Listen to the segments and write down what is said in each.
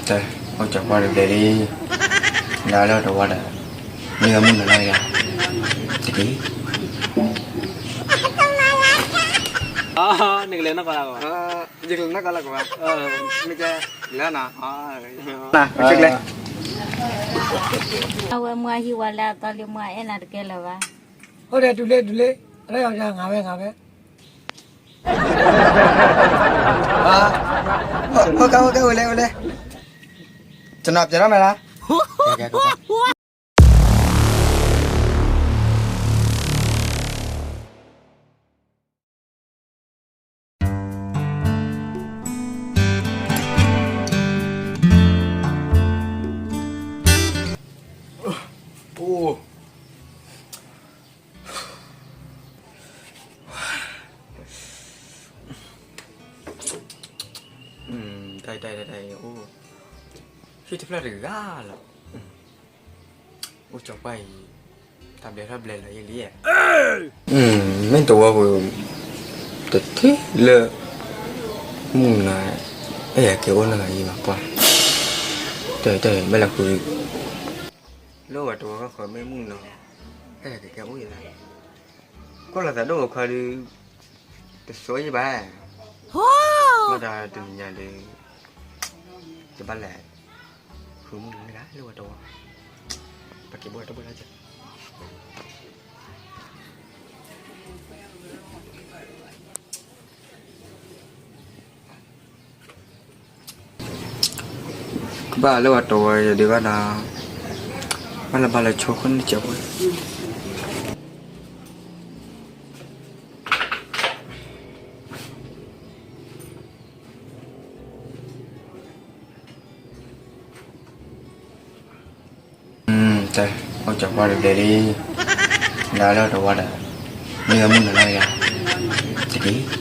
တၢ်အိၣ်ကၠီၤကွၢ်တဘျဲးလံ, လၢလၢတဝီဒီး မ့ၢ်ဂၤမုၢ်နၤလၢယၤ တက့ၢ်. နကလဲၤနီၢ်ကီၢ်လၢကီး, ယကလဲၤနီၢ်ကီၢ်လၢကီးဘၣ်, မ့ၢ်ကဲ, လၢနၤ, နကလဲၤ. အဝဲမွၤဟံးဝဲလၢအသီလံ မွၤအဲၣ်နၤတကဲလၢၤဘၣ်. ဟုတ်တယ်, တူၢ်လ့, တူၢ်လ့, အလၢယၤ ငါဝဲ, ငါဝဲ. ဟုတ်ကဲ့, ဟုတ်ကဲ့, ဝဲလဲ, ဝဲလဲ. ကျွန်တော်ပြန်တော့မယ်လား. အိုး, တၢ်အံၤ တၢ်အံၤ တၢ်အံၤ အိၣ်, ဟံၣ်တဖျၢၣ်တဂၤလီၤ. အိၣ်ကၠီၤပှၢ်အံၤ တၢ်ဘျဲးထီၣ်ဘျဲးလီၤယဲလံ. မ့ၢ်တဝီပူၤ တထံၣ်လၢ မုၢ်နၤ အဲၣ်ယၤကဲအိၣ်နီတဂၤယံၤဘၣ်ပှၢ်, တၢ်အံၤ တၢ်အံၤ ဘၣ်လဲၤဃု လၢဝဲတဝီကီၢ်ဃၢၤ မ့ၢ်မုၢ်နၤ အဲၣ်ယၤကဲအိၣ်ယဲလၢ ကွၢ်လီၤသးဒိၣ်အခွါဒီး တစိယံၤဘၣ်, ဘၣ်ဒီးတနံၤညါဒီး တဘၣ်လဲၤ ဃုမုၢ်နၤလၢဂၤလၢဝဲတဝီ, ပက့ၤဘၣ်တဘၣ်လၢက ကဘၣ်လၢဝဲတဝီယဒုးဘၣ်ဒီး, ဘၣ်လၢဘၣ်လၢဆိခိၣ်နစဲးဖိ တၢ်အိၣ်ကၠီၤကွၢ်တဘျဲးလံ, လၢလၢတဝီဒီး မ့ၢ်ဂၤမုၢ်နၤလၢယၤ တက့ၢ်.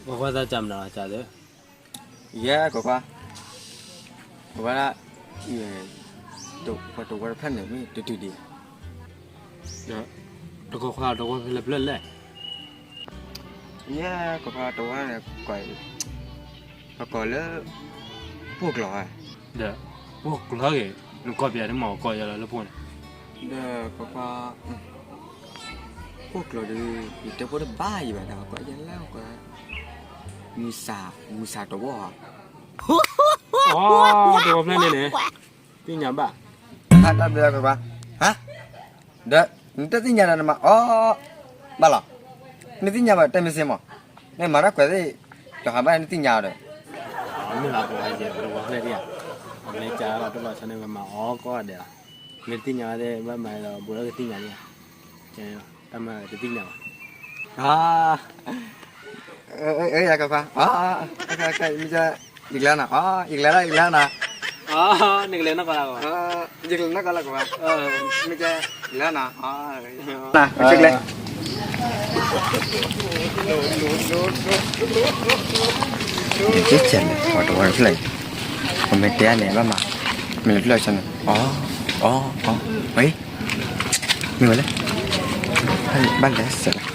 ကွၢ်ကွၢ်သးကၢ်မနုၤလီၤကၢ်သ့, ယဲကွၢ်ကွၢ်, ကွၢ်ကွၢ်ဒၣ်, ပှၤတဝီတဖျၢၣ်န့ၣ် မ့ၢ်တတုၤဒံး, ဒီးတကွၢ်ကွၢ်တဝီဖဲလဲၣ်ဖျၢၣ်လဲၣ်, ယဲကွၢ်ကွၢ်တဝီန့ၣ် ကွၢ်, အကိးလၢ ပိၢ်ကျိၤဧါ, ဒီးပိၢ်ကျိၤဂ့ၤ, နကွၢ်ပျးတမ့ၢ်အကိးယၤလီၤလၢပိၢ်န့ၣ်, ဒီးကွၢ်ကွၢ် ပိၢ်ကျိၤဒီး ယတဲဖိတဘၣ်ယံၤဘၣ်ဒီး ကွၢ်ယဲလၢကွၢ်, မုၢ်ဆါ, မုၢ်ဆါတဝီဧါ, အိ တဝီဖျၢၣ်န့ၣ်န့ၣ်, သ့ၣ်ညါဘၣ်, တၢ်ဘျုးကွၢ်ကွၢ်, ဟါ, ဒီး နတသ့ၣ်ညါဒီးနမၤအီၤ, ဘၣ်လီၤ, နသ့ၣ်ညါဘၣ်တဲမ့ၢ်စ့ၢ်မး, နမၤတၢ်ကွဲးသ့ၣ်, တဟးဘၣ်နသ့ၣ်ညါအီၤဒီး, မ့ၢ်လီၤကွၢ်ကွၢ်ယဲ တဝီဖျၢၣ်ဒံဧါ, မ့ၢ်ကၢလီၤတဘၣ်ဆၢန့ၣ် ပမၤအီၤကိးဂၤဒဲးလီၤ, မ့ၢ်တသ့ၣ်ညါဝဲသ့ၣ် ဘၣ်မၤဒီးဘူးဒီးကသ့ၣ်ညါလံဧါ, တၢ်မၤတသ့ၣ်ညါဘၣ်, အၢ ယၤကွၢ်ကွၢ်, မ့ၢ်ကဲ, ယကလဲၤနၤ, ယကလဲၤလၢ ယကလဲၤနၤ, နကလဲၤနီၢ်ကီၢ်လၢကီး, ယကလဲၤနီၢ်ကီၢ်လၢကီး, မ့ၢ်ကဲ, ယကလဲၤနၤ, နကလဲၤ ယကဲကဲန့ၣ် ပှၤတဝီတဖျၢၣ်အံၤ, ပမ့ၢ်တဲန့ၣ် ဘၣ်မၤ, မ့ၢ်တဖျၢၣ်ဆၢန့ၣ်, အီ အီ အီ ဝဲ, မ့ၢ်ဝဲလဲၣ်, ဘၣ်လဲၤစၢၤလီၤ.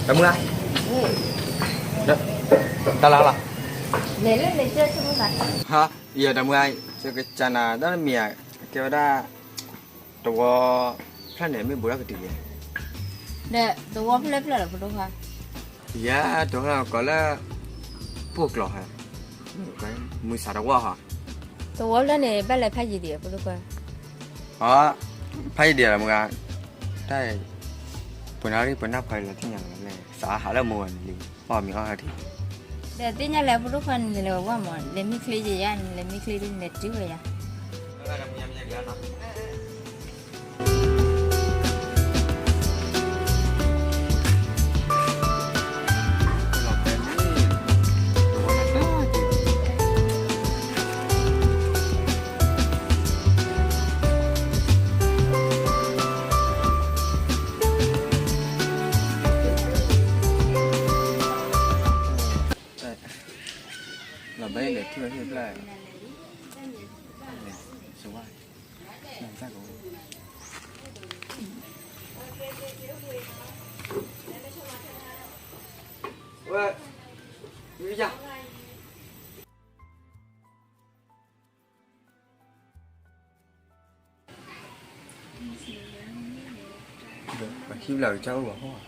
တမုၢ်ဧါ, တၢ်လၢ်လၢ်, ဟါ, ယတမုၢ်ဧါ, ယကစၢ်နၤ တၢ်တမံၤဧါ, ကဲဝဲဒၣ် တဝီဖျၢၣ်န့ၣ် မ့ၢ်ဘူးထီၣ်ကတုၤလဲၣ်, ဒီးတဝီဖျၢၣ်ဖျၢၣ်လီၤ ပဒိၣ်ခွါ, ယၤတဝီကိးလၢ ပိၢ်ကျိၤဧါ, မုၢ်ဆါတဝီဟီ, တဝီလၢန့ၣ် ဘၣ်လဲၤဖးယံၤဒံးဖိဒိၣ်ခွါ, အ, ဖးယံၤဒံးလီၤမုၢ်ဂၤ, တၢ်, ပှၤနၣ်ရံၣ်ပှၤနၢ်ဖးလၢသ့ၣ်ညါလီၤလဲၣ် စးဟးလၢမိၢ်ဝဲန့ၣ်လံ, အီၣ်မ့ၤအီၣ်ထံ, ဒီးသ့ၣ်ညါလၢဖိဒိၣ်ခွါန့ၣ်လဲၤဝဲဝဲမး လဲၤမ့ၢ်ချ့ယဲယါန့ၣ် လဲၤမ့ၢ်ချ့ဒ်န့ၣ်လဲၤတုၤဝဲယါ လီၤဘဲလဲၣ်ထံၣ်ဝဲဟ့ၣ်ဘျၢၣ်, ဝဲ, ပှၤဟံၣ်ဘျၢၣ်ကစၢ်အိၣ်ဘၣ်ဟီ,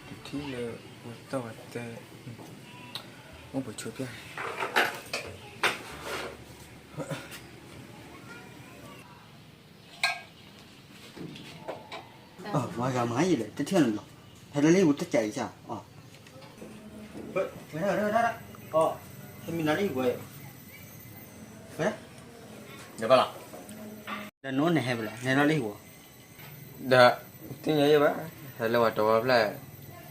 တထံၣ်လၢဝဲတီၢ်ဝဲတဲ, အိၣ်ပဆိးပျၢ် မၤဂၤမၤယံၤလဲၣ် တထံၣ်န့ၣ်လီၤ, ဟဲလၢလံပူၤတစဲးအံၤဆၣ်, တမံၤနၤလံပူၤ, ဒီးနအိၣ်န့ၣ်ဟဲဖဲလဲၣ် နဟဲလၢလံပူၤ, ဒီး, တသ့ၣ်ညါယဲဘၣ်, ဟဲလၢပှၤတဝီဖျၢၣ်,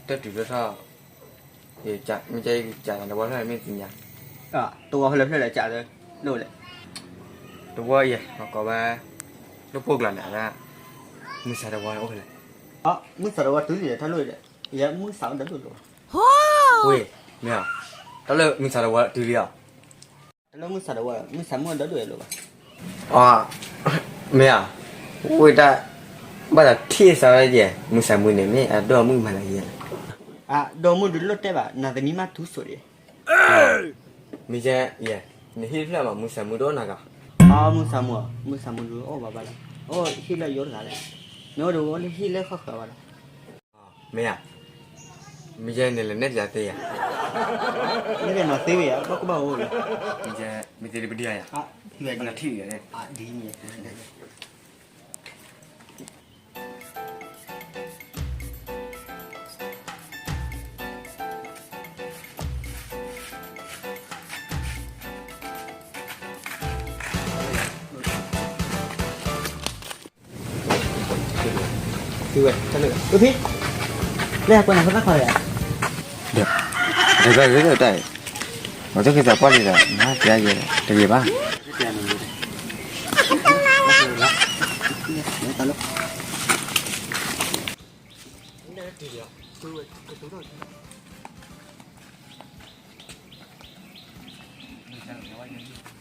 တၢ်တုၤလၢထီၣ် မ့ၢ်ကဲယကစးန့ၣ် တဝီဖျၢၣ်မ့ၢ်သ့ၣ်ညါ, တဝီဖျၢၣ်လၢဖျၢၣ်လဲၣ်ကးလၢ, လိၣ်လဲၣ်, တဝီယဲၢ် ကိးဘၣ်, လၢပှိၢ်ကျါန့ၣ် မုၢ်ဆါတဝီန့ၣ်အိၣ်ဖဲလဲၣ်, မုၢ်ဆါတဝီတုၤလံဒီး တၢ်လိၣ်ဒီး, ယဲမုၢ်ဆါအိၣ်ဒီးဒိၣ်လိၣ်, ဝ့ၢ်, မ့ၢ်ဧါ, တၢ်လၢမုၢ်ဆါတဝီတုၤလံအီၤ တၢ်လၢမုၢ်ဆါတဝီ, မုၢ်ဆါမုၣ်အဒိၣ်ဒိၣ်အလိၤဘၣ်, အ, မ့ၢ်ဧါ, ဝ့ၢ်တၢ်, ဘၣ်သးထံၣ်စးဝဲယဲၢ် မုၢ်ဆါမုၣ်န့ၣ် မ့ၢ်အဒိၣ်အမုၣ်မၤလၢယဲၢ်လဲၣ်, အဒိၣ်မုၣ်ဒုးလိၣ်တဲဘၣ် နသမံမးထူစိးဒံး, မ့ၢ်ယဲ, နဟံၣ်တဖျၢၣ်မး မုၢ်ဆါမုၣ်တအိၣ်နီတဂၤ, မုၢ်ဆါမုၣ်, မုၢ်ဆါမုၣ်ဒုးအိၣ်ဘၣ်ဘၣ်လီၤ, အိၣ်ဟံၣ်လၢယိၤတဂၤလဲၣ်, မ့ၢ်အိၣ်ဒီးအိၣ်လၢဟံၣ်လၢဃီဃၢၤဘၣ်လီၤ မ့ၢ်ဧါ, မ့ၢ်ယဲန့ၣ်လဲၤနဲၣ်ပၠးသ့ဧါ, နဲၣ်ပၠးနီၤသ့ဝဲယါ ဘၣ်ကဘၣ်အိၣ်လီၤ, မ့ၢ်သ့ဒ်ပဒံဧါ, ထံၣ်ဝဲ, ဝဲ, ဖံ, လၢကွၢ်နၤဖဲဘၣ်ခီယါ, ဒီး, တၢ်, မၤသ့ၣ်က့ၤသးပှၢ်လံဒီး နဟါကယဲၢ်, တဂ့ၤဘၣ်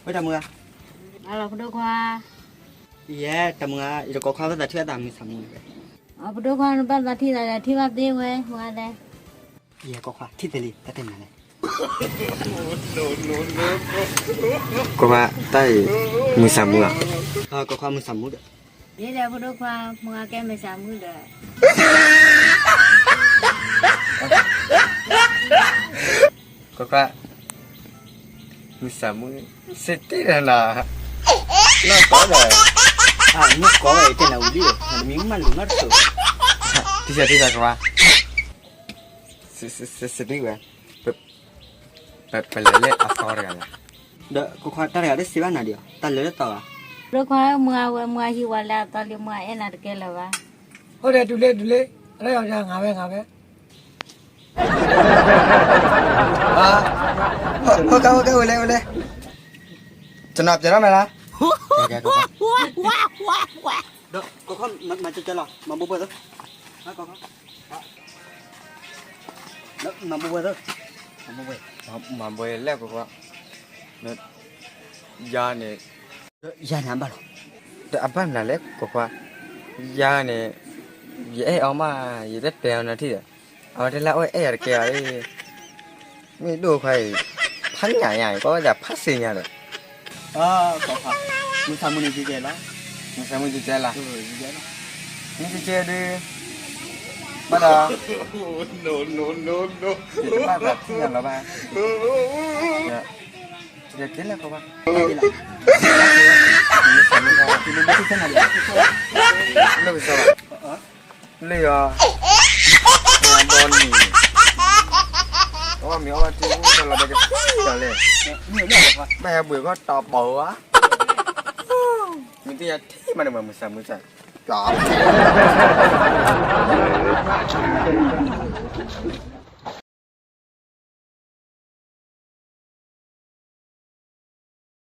ဝဲတၢ်မုၢ်ဧါ, ယဲတၢ်မုၢ်ဧါ, ယတကိးခွါဘၣ်သးထံၣ်အသးမုၢ်ဆါမုၣ်, ပဒိၣ်ခွါဘၣ်သးထံၣ်သးဒီးထံၣ်ဘၣ်သ့ဝဲ, မုၢ်ဧါလဲၣ်, ယဲကိးခွါထံၣ်သ့လံ တၢ်တဲနၤလဲၣ်, ကိးခွါတၢ်အံၤ, မုၢ်ဆါမုၣ်ဧါ, ကိးခွါမုၢ်ဆါမုၣ်ဒီး, ယဲဒီးပဒိၣ်ခွါ မုၢ်ဧါကဲမုၢ်ဆါမုၣ်ဒီး ကွၢ်ကွၢ်, မုၢ်ဆါမုၣ်, စ့တံၢ်ဒီးနၤ, နီၢ်ကီၢ်ဒီး, နီၢ်ကီၢ်ဝဲတဲနၤဝံၤလံ, နတမံၤမးလူၤနီတစိၤ, တံၢ်စဲတံၢ်စဲကွၢ်, စ့တံၢ်ဝဲ, ပလဲၤလၢအသီတဂၤလီၤ, ဒီးကွၢ်ကွၢ်တၢ်တဂၤတစံးဘၣ်နၤဒံး, တၢ်လၢလၢသီဂၤ, ပဒိၣ်ခွါမုၢ်ဧါဝဲ မုၢ်ဧါဟံးဝဲလၢအသီလံ မုၢ်ဧါအဲၣ်နၤတကဲလၢၤဘၣ်, အိၣ်ဒီးတုၤလ့တုၤလ့, အလၢယၤဂၤဝဲဂၤဝဲ ဟိကဝဲကဲဝဲလဲၣ်ဝဲလဲၣ်, ကျွန်တော်ပြန်တော့မယ်လား, ဒီးကီၢ်ခီမၤကၠီကၠီလီၤ မၤဘိဘိသိ, ကီၢ်ခီ, မၤဘိဘိသိ, မၤဘိလဲၣ်ကီၢ်ခီ, ယၤန့ၣ်, ယၤန့ၣ်အဘၣ်လီၤ, ဒီးအဘၣ်မနုၤလဲၣ်ကီၢ်ခီ, ယၤန့ၣ်, ယအဲၣ်အီၤမး, ယတတဲအီၤနၤထံၣ်ဒီး, အဝဲတဲလၢအဝဲအဲၣ်ယၤတကဲဘၣ်, မ့ၢ်ဒိၣ်ခွါအံၤ, ဖးညၣ်ညါအံၤ ကီဝဲဒၣ်ဖးစ့ညါဒီး, ကီၢ်ခီ, မုၢ်ဆါမုၣ်န့ၣ်ကဲကဲလီၤ, မုၢ်ဆါမုၣ်ကဲကဲလီၤ, မ့ၢ်ကဲကဲဒီး, ဘၣ်ဒီး, ယတဘၣ်သးထံၣ်ညါလီၤဘၣ်, ဒီး ကဲလၢကဘၣ်, လၢကစၢ်ဘၣ်, လၢယီၤ, ဘီနံၤ, အီၣ်မ့ၤအီၣ်ဘၣ်ထံအိၣ်လီၤဒီးကသံလီၤလဲၣ်, ဘၣ်ဟဲဘှံးကီၢ်တီၤပီၤဧါ, မ့ၢ်သ့ၣ်ညါထဲမးန့ၣ်မးမုၢ်ဆၢမုၢ်ဆၢ, ကၠီ